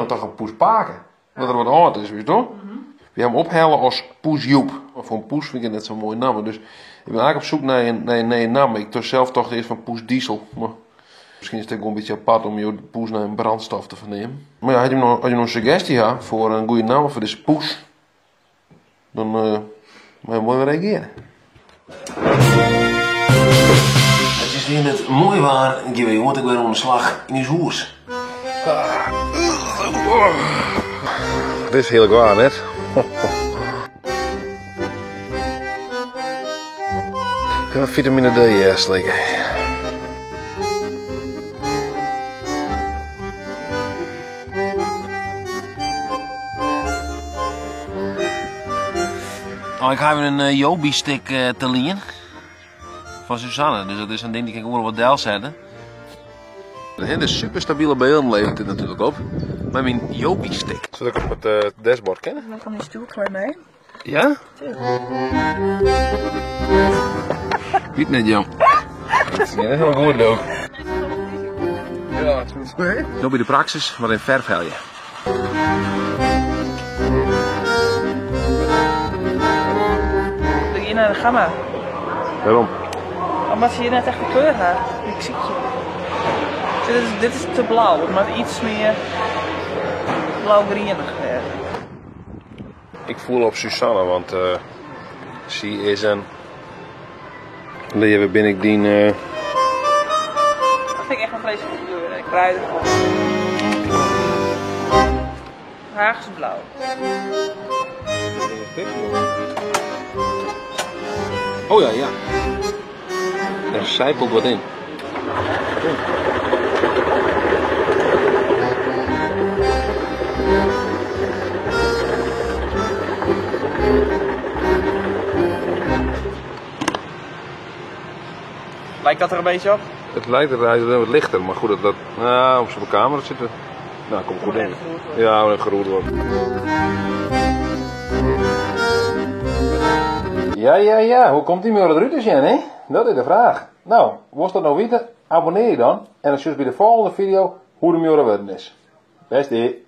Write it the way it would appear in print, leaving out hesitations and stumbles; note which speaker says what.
Speaker 1: no toch in poes pake. Dat er wat âld is, witsto? Wy ha him ophelle as poes Joep. Mar foar in poes fyn ik it net sa'n moaie namme. Dus ik bin eigentlik op soek nei in, nei in nije namme. Ik tocht sels tocht earst fan poes Diesel. Mar miskien is it ek wol in bytsje apart om jo poes nei in brandstof te ferneamen. Mar ja, as jim no, as jim no in suggestje ha foar in goede namme foar dizze poes, dan uh, meie jim wol even reagearje. It is weer net moai waar en gean we hjoed ek wer oan de slach yn ús hûs. Dit is hearlik waar, net? Ik ha fitamine D slikke. Oh, ik ha even in Joby-stick te lien. Fan Suzanne, dus dat is in ding dy kin ik oeral wat delsette. De super stabiele beelden levert dit natuerlik op. Mei myn Joby-stick. Sil ik op it dashboard kinne?
Speaker 2: Mag van die stoel klaar mee?
Speaker 1: Ja? Wit net, jong. Dat is net hiel goed, leuk. Ja, No by de Praxis wat in ferf helje.
Speaker 2: We gean nei de Gamma.
Speaker 1: Wêrom?
Speaker 2: Omdat se hjir net echt de kleur ha. Ik sykje. Dit is, dit is te blau. It moat iets mear blau-grienich wêze.
Speaker 1: Ik foel op Suzanne, want uh, sy is in. Leave bin ik dyn. Uh...
Speaker 2: Dat vind ik echt een vreselijke kleur. Ik ruik ervan. Haags blauw.
Speaker 1: Oh ja, ja. Er sijpelt wat in.
Speaker 2: Lijkt dat er een beetje op?
Speaker 1: Het lijkt er, hij is wat lichter, maar goed, dat, dat nou, op zijn kamer zit Nou, komt goed in. Ja, en geroerd wordt. Ja, ja, ja, hoe komt die muur eruit te zien, hè? Dat is de vraag. Nou, wolst dat no witte? Abonnear je dan en dan sjochst by de folgjende fideo hoe de muorre wurden is. Bêste!